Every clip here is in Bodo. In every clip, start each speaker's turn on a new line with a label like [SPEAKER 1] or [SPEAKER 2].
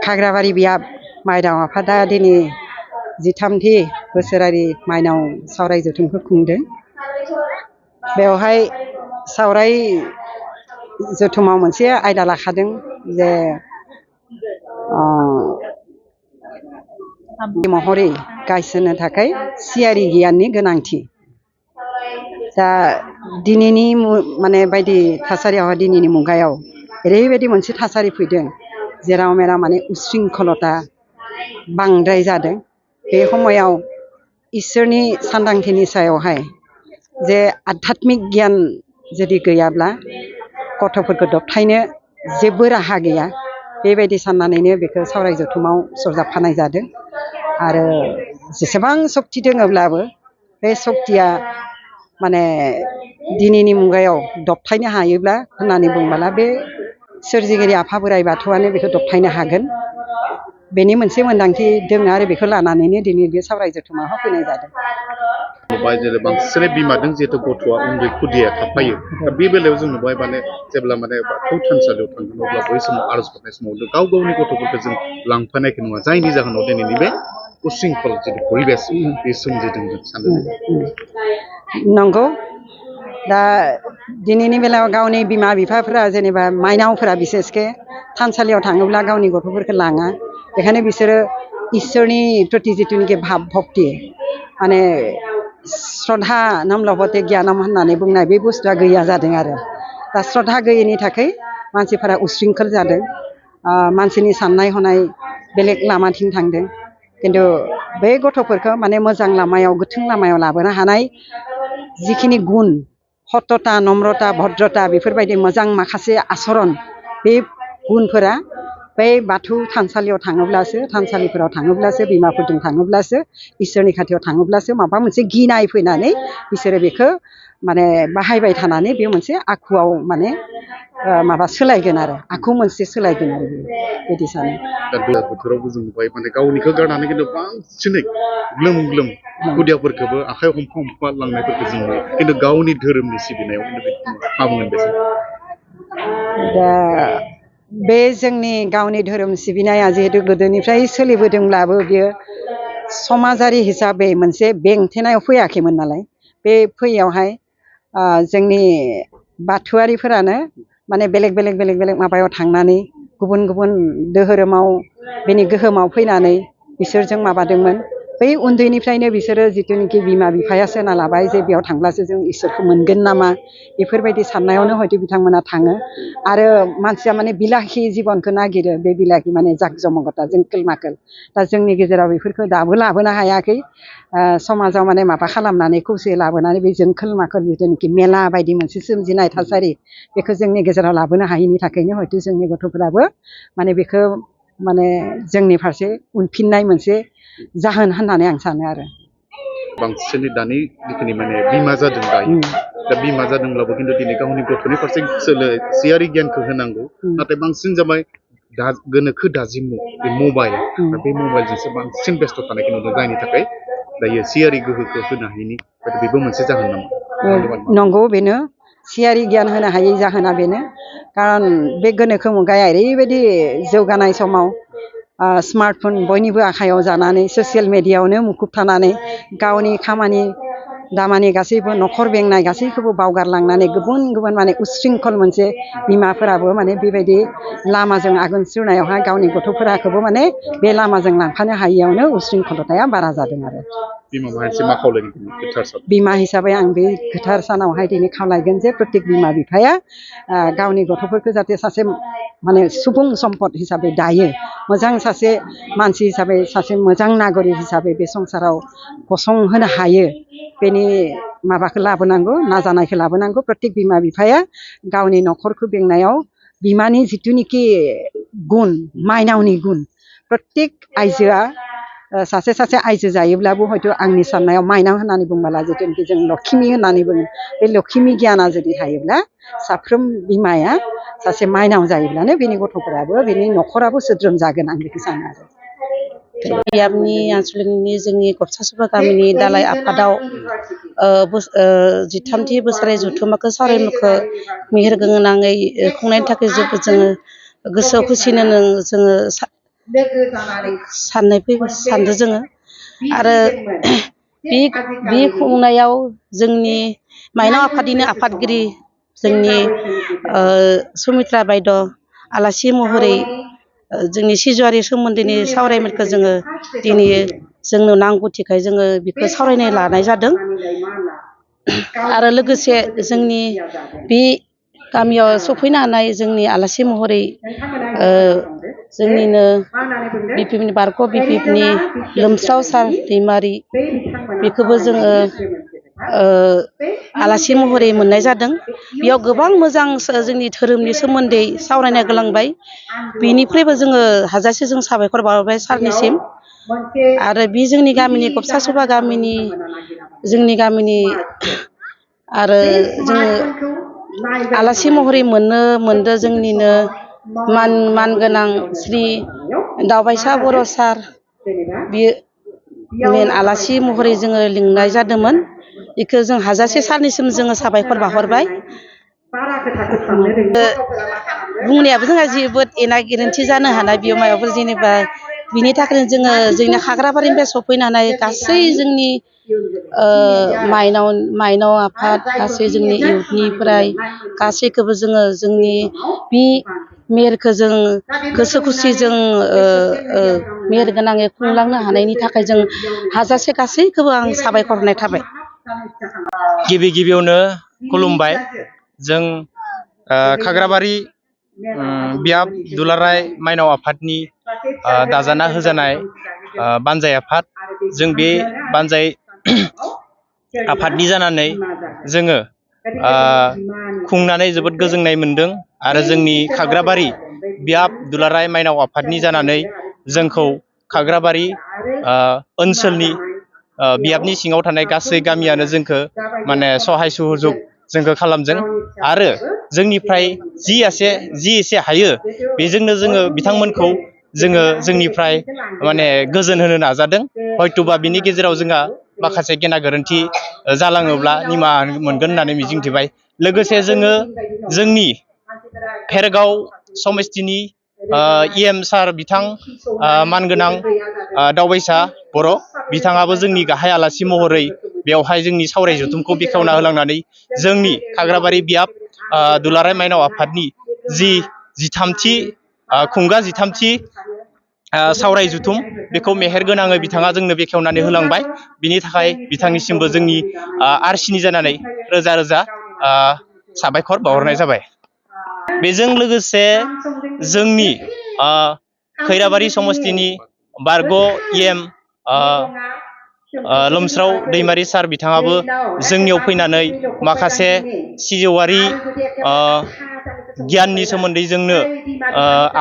[SPEAKER 1] खाग्राबारि बियाब माइनाव आफादा दिनै 13थि बोसोरारि माइनाव सावराय जथुमखौ खुंदों। बेवहाय सावराय जथुमाव मोनसे आयदा लाखादों जे महरै गायसननो थाखाय सियारि गियाननि गोनांथि। दा दिनैनि माने बायदि थासारियाव दिनैनि मुगायाव ओरैबायदि मोनसे थासारि फैदों जेराव मेराव माने उस्रिंखलता बांद्राय जादों। बे समायाव इसोरनि सानदांथिनि सायावहाय जे आध्यात्मिक गियान जुदि गैयाब्ला गथ'फोरखौ दबथायनो जेबो राहा गैया। बेबायदि साननानैनो बेखौ सावराय जथुमाव सरजाबफानाय जादों। आरो जेसेबां सक्ति दङब्लाबो बे सक्तिया माने दिनैनि मुगायाव दबथायनो हायोब्ला होननानै बुंबोला बे सोरजिगिरि आफा बोराइ बाथौआनो बेखौ दबथायनो हागोन। बेनि मोनसे मोन्दांथि दङ आरो बेखौ लानानैनो दिनै बे सावराय जथुमाव फैनाय जादों।
[SPEAKER 2] जेरै बांसिनै बिमादों जिहेतु गथ'आ उन्दै खुदिया थाफायो। दा बे बेलायाव जों नुबाय माने जेब्ला माने बाथौ थानसालियाव थांगोन अब्ला बै समाव आर'ज गाबनाय समाव गाव गावनि गथ'फोरखौ जों लांफानायखौ नुवा। जायनि जाहोनाव दिनैनि बे उस्रिंखल जिथु परिबेस बे सोमजिदों सानदों।
[SPEAKER 1] नंगौ। दा दिनैनि बेलायाव गावनि बिमा बिफाफोरा जेनेबा माइनावफोरा बिसेसके थानसालियाव थाङोब्ला गावनि गथ'फोरखौ लाङा। बेखायनो बिसोरो इसोरनि प्रति जिथुनिखि भाब भक्ति माने श्रद्धा नाम लभते गियानम होननानै बुंनाय बे बुस्थुआ गैया जादों आरो। दा श्रद्धा गैयैनि थाखाय मानसिफोरा उस्रिंखल जादों। मानसिनि साननाय हनाय बेलेग लामाथिं थांदों। खिन्थु बे गथ'फोरखौ माने मोजां लामायाव गोथों लामायाव लाबोनो हानाय जिखिनि गुन सतता नम्रता भद्रता बेफोरबायदि मोजां माखासे आचरन बे गुनफोरा बै बाथौ थानसालियाव थाङोब्लासो थानसालिफोराव थाङोब्लासो बिमाफोरजों थाङोब्लासो इसोरनि खाथियाव थाङोब्लासो माबा मोनसे गिनाय फैनानै बिसोरो बेखौ माने बाहायबाय थानानै बे मोनसे आखुआव माने माबा सोलायगोन आरो आखु मोनसे सोलायगोन आरो बिदि सानो।
[SPEAKER 2] दा बोथोरावबो जों नुबाय माने गावनिखौ गारनानै खिन्थु बांसिनै ग्लोम ग्लोम खुदियाफोरखौबो आखाइ हमफा हमफा लांनायफोरखौ जों नुयो। खिन्थु गावनि धोरोमनि सिबिनायाव मा बुंगोन बेसो?
[SPEAKER 1] दा बे जोंनि गावनि धोरोम सिबिनाया जिहेतु गोदोनिफ्राय सोलिबोदोंब्लाबो बियो समाजारि हिसाबै मोनसे बेंथेनायाव फैयाखैमोन नालाय। बे फैयावहाय जोंनि बाथौआरिफोरानो माने बेलेग बेलेग माबायाव थांनानै गुबुन गुबुन धोरोमाव बेनि गोहोमाव फैनानै बिसोरजों माबादोंमोन। बै उन्दैनिफ्रायनो बिसोरो जिथुनिखि बिमा बिफाया सोना लाबाय जे बेयाव थांब्लासो जों इसोरखौ मोनगोन नामा बेफोरबायदि साननायावनो हयथ' बिथांमोना थाङो। आरो मानसिया माने बिलाहि जिबनखौ नागिरो। बे बिलाहि माने जाक जमकता जोंखोल माखोल। दा जोंनि गेजेराव बेफोरखौ दाबो लाबोनो हायाखै। समाजाव माने माबा खालामनानै खौसे लाबोनानै बे जोंखोल माखोल जिथुनिखि मेला बायदि मोनसे सोमजिनाय थासारि बेखौ जोंनि गेजेराव लाबोनो हायैनि थाखायनो हयथ' जोंनि गथ'फोराबो माने बेखौ माने जोंनि फारसे उनफिननाय मोनसे जाहोन होननानै आं सानो आरो।
[SPEAKER 2] बांसिनै दानि जिखिनि माने बिमा जादों दायो। दा बिमा जादोंब्लाबो खिन्थु दिनै गावनि गथ'नि फारसे सियारि गियानखौ होनांगौ। नाथाय बांसिन जाबाय गोनोखो दाजिमु बे मबाइल बे मबाइलजोंसो बांसिन बेस्थ' थानायखौ नुदों। जायनि थाखाय दायो सियारि गोहोखौ होनो हायैनि बेबो मोनसे जाहोन नामा?
[SPEAKER 1] नंगौ, बेनो सियारि गियान होनो हायै जाहोना बेनो। खारन बे गोनोखो मुगाया ओरैबायदि जौगानाय समाव स्मार्टफन बयनिबो आखायाव जानानै ससियेल मेडियायावनो मुखुब थानानै गावनि खामानि दामानि गासैबो न'खर बेंनाय गासैखौबो बावगारलांनानै गुबुन गुबुन माने उस्रिंखल मोनसे बिमाफोराबो माने बेबायदि लामाजों आगान सुरनायावहाय गावनि गथ'फोराखौबो माने बे लामाजों लांफानो हायियावनो उस्रिंखलताया बारा जादों आरो। बिमा हिसाबै आं बे गोथार सानावहाय दिनै खावलायगोन जे प्रत्येक बिमा बिफाया गावनि गथ'फोरखौ जाहाथे सासे माने सुबुं सम्पद हिसाबै दायो मोजां सासे मानसि हिसाबै सासे मोजां नागरिक हिसाबै बे संसाराव गसंहोनो हायो। बेनि माबाखौ लाबोनांगौ, नाजानायखौ लाबोनांगौ। प्रत्येक बिमा बिफाया गावनि न'खरखौ बेंनायाव बिमानि जिथुनिखि गुन माइनावनि गुन प्रत्येक आइजोआ सासे सासे आइजो जायोब्लाबो हयथ' आंनि साननायाव माइनाव होननानै बुंबोला जिथुनिखि जों लक्ष्मी होननानै बुङो बे लक्ष्मी गियाना जुदि थायोब्ला साफ्रोम बिमाया सासे माइनाव जायोब्लानो बेनि गथ'फोराबो बेनि न'खराबो सोद्रोम जागोन आं बेखौ सानो आरो।
[SPEAKER 3] बियाबनि आनसलिकनि जोंनि गबसासुबा गामिनि दालाइ आफादाव 13थि बोसोरारि जथुम्माखौ सावरायमेलखौ मेहेर गोनाङै खुंनायनि थाखाय जोङो गोसोआव खुसिनो जोङो सानदों जोङो आरो बे खुंनायाव जोंनि माइनाव आफादनिनो आफादगिरि जोंनि सुमित्रा बायद' आलासि महरै जोंनि सिजौआरि सोमोन्दोनि सावरायमेलखौ जोङो दिनै जोंनो नांगौथिखाय जोङो बेखौ सावरायनो लानाय जादों आरो लोगोसे जोंनि बे गामियाव सफैनो हानाय जोंनि आलासि महरै जोंनिनो बिपिएफनि बारग' बिपिएफनि लोमस्राव सार दैमारि बेखौबो जोङो आलासि महरै मोननाय जादों। बेयाव गोबां मोजां जोंनि धोरोमनि सोमोन्दै सावरायनो गोलांबाय बेनिफ्रायबो जोङो हाजासे जों साबायखर बावबाय सारनिसिम आरो बे जोंनि गामिनि गबसासुबा गामिनि जोंनि गामिनि आरो जोङो आलासि महरै मोनदों जोंनिनो मानगोनां श्री दावबायसा बर' सार बियो मेन आलासि महरै जोङो लिंनाय जादोंमोन बेखौ जों हाजासे सारनिसिम जोङो साबायखर बावहरबाय बुंनायाबो जोंहा जोबोद एना गोरोन्थि जानो हानाय बेयाव माबाफोर जेनेबा बिनि थाखायनो जोङो जोंनि खाग्राबारिनिफ्राय सफैनानै गासै जोंनि माइनाव आफाद गासै जोंनि इउथनिफ्राय गासैखौबो जोङो जोंनि बे मेलखौ जों गोसो खुसिजों मेहेर गोनाङै खुंलांनो हानायनि थाखाय जों हाजासे गासैखौबो आं साबायखर होनाय थाबाय।
[SPEAKER 4] गिबियावनो खुलुमबाय जों खाग्राबारि बियाब दुलाराय माइनाव आफादनि दाजाना होजानाय बानजाय आफाद जों बे बानजाय आफादनि जानानै जोङो खुंनानै जोबोद गोजोननाय मोनदों आरो जोंनि खाग्राबारि बियाब दुलाराय माइनाव आफादनि जानानै जोंखौ खाग्राबारि ओनसोलनि बियाबनि सिङाव थानाय गासै गामियानो जोंखौ माने सहाय सहजुग जोंखौ खालामदों आरो जोंनिफ्राय जि एसे हायो बेजोंनो जोङो बिथांमोनखौ जोङो जोंनिफ्राय माने गोजोन होनो नाजादों हयथ'बा बिनि गेजेराव जोंहा माखासे गेना गोरोन्थि जालाङोब्ला निमाहा मोनगोन होननानै मिजिंथिबाय। लोगोसे जोङो जोंनि भेरगाव समस्तिनि EM सार बिथां मानगोनां दावबायसा बर' बिथाङाबो जोंनि गाहाय आलासि महरै बेवहाय जोंनि सावराय जथुमखौ बेखेवना होलांनानै जोंनि खाग्राबारि बियाब दुलाराय माइनाव आफादनि जिथामथि सावराय जथुम बेखौ मेहेर गोनाङै बिथाङा जोंनो बेखेवनानै होलांबाय बिनि थाखाय बिथांनिसिमबो जोंनि आरसिनि जानानै रोजा रोजा साबायखर बावहरनाय जाबाय। बेजों लोगोसे जोंनि खैराबारि समस्तिनि बारग' EM लोमस्राव दैमारि सार बिथाङाबो जोंनियाव फैनानै माखासे सिजौआरि गियाननि सोमोन्दै जोंनो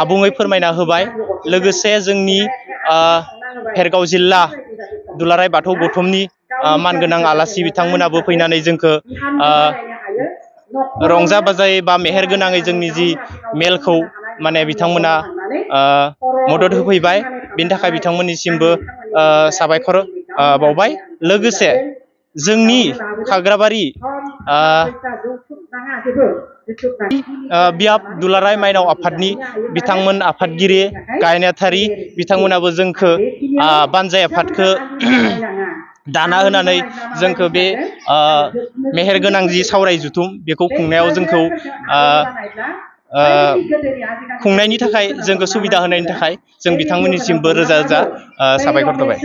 [SPEAKER 4] आबुङै फोरमायना होबाय। लोगोसे जोंनि भेरगाव जिल्ला दुलाराय बाथौ गौथुमनि मानगोनां आलासि बिथांमोनाबो फैनानै जोंखौ रंजा बाजायै बा मेहेर गोनाङै जोंनि जि मेलखौ माने बिथांमोना मदद होफैबाय बेनि थाखाय बिथांमोननिसिमबो साबायखर बावबाय। लोगोसे जोंनि खाग्राबारि बियाब दुलाराय माइनाव आफादनि बिथांमोन आफादगिरि गायनाथारि बिथांमोनाबो जोंखौ बानजाय आफादखौ दाना होनानै जोंखौ बे मेहेर गोनां जि सावराय जथुम बेखौ खुंनायाव जोंखौ खुंनायनि थाखाय जोंखौ सुबिदा होनायनि थाखाय जों बिथांमोननिसिमबो रोजा रोजा साबायखर होबाय।